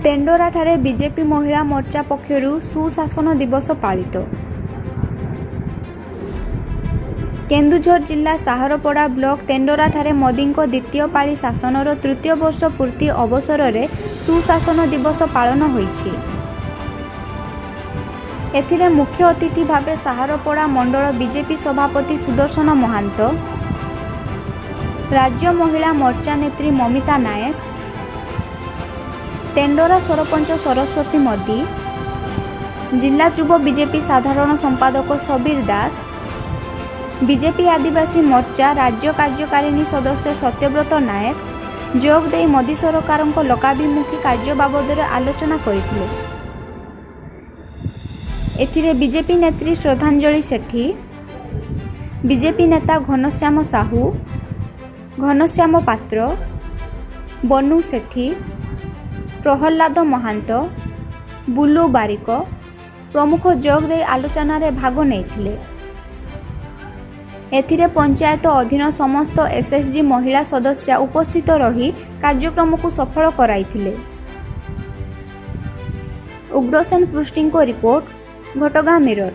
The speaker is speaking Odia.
ତେଣ୍ଡରାଠାରେ ବିଜେପି ମହିଳା ମୋର୍ଚ୍ଚା ପକ୍ଷରୁ ସୁଶାସନ ଦିବସ ପାଳିତ। କେନ୍ଦୁଝର ଜିଲ୍ଲା ସାହାରପଡ଼ା ବ୍ଲକ ତେଣ୍ଡରାଠାରେ ମୋଦିଙ୍କ ଦ୍ୱିତୀୟ ପାଳି ଶାସନର ତୃତୀୟ ବର୍ଷ ପୂର୍ତ୍ତି ଅବସରରେ ସୁଶାସନ ଦିବସ ପାଳନ ହୋଇଛି। ଏଥିରେ ମୁଖ୍ୟ ଅତିଥି ଭାବେ ସାହାରପଡ଼ା ମଣ୍ଡଳ ବିଜେପି ସଭାପତି ସୁଦର୍ଶନ ମହାନ୍ତ, ରାଜ୍ୟ ମହିଳା ମୋର୍ଚ୍ଚା ନେତ୍ରୀ ମମିତା ନାୟକ, ତେଣ୍ଡରା ସରପଞ୍ଚ ସରସ୍ୱତୀ ମୋଦି, ଜିଲ୍ଲା ଯୁବ ବିଜେପି ସାଧାରଣ ସମ୍ପାଦକ ସବୀର ଦାସ, ବିଜେପି ଆଦିବାସୀ ମୋର୍ଚ୍ଚା ରାଜ୍ୟ କାର୍ଯ୍ୟକାରିଣୀ ସଦସ୍ୟ ସତ୍ୟବ୍ରତ ନାୟକ ଯୋଗ ଦେଇ ମୋଦି ସରକାରଙ୍କ ଲୋକାଭିମୁଖୀ କାର୍ଯ୍ୟ ବାବଦରେ ଆଲୋଚନା କରିଥିଲେ। ଏଥିରେ ବିଜେପି ନେତ୍ରୀ ଶ୍ରଦ୍ଧାଞ୍ଜଳି ସେଠୀ, ବିଜେପି ନେତା ଘନଶ୍ୟାମ ସାହୁ, ଘନଶ୍ୟାମ ପାତ୍ର, ବନୁ ସେଠୀ, ପ୍ରହ୍ଲାଦ ମହାନ୍ତ, ବୁଲୁ ବାରିକ ପ୍ରମୁଖ ଯୋଗ ଦେଇ ଆଲୋଚନାରେ ଭାଗ ନେଇଥିଲେ। ଏଥିରେ ପଞ୍ଚାୟତ ଅଧୀନ ସମସ୍ତ ଏସ୍ଏଚ୍ଜି ମହିଳା ସଦସ୍ୟା ଉପସ୍ଥିତ ରହି କାର୍ଯ୍ୟକ୍ରମକୁ ସଫଳ କରାଇଥିଲେ। ଉଗ୍ରସେନ ପୃଷ୍ଟିଙ୍କ ରିପୋର୍ଟ, ଘଟଗାଁ ମିରର।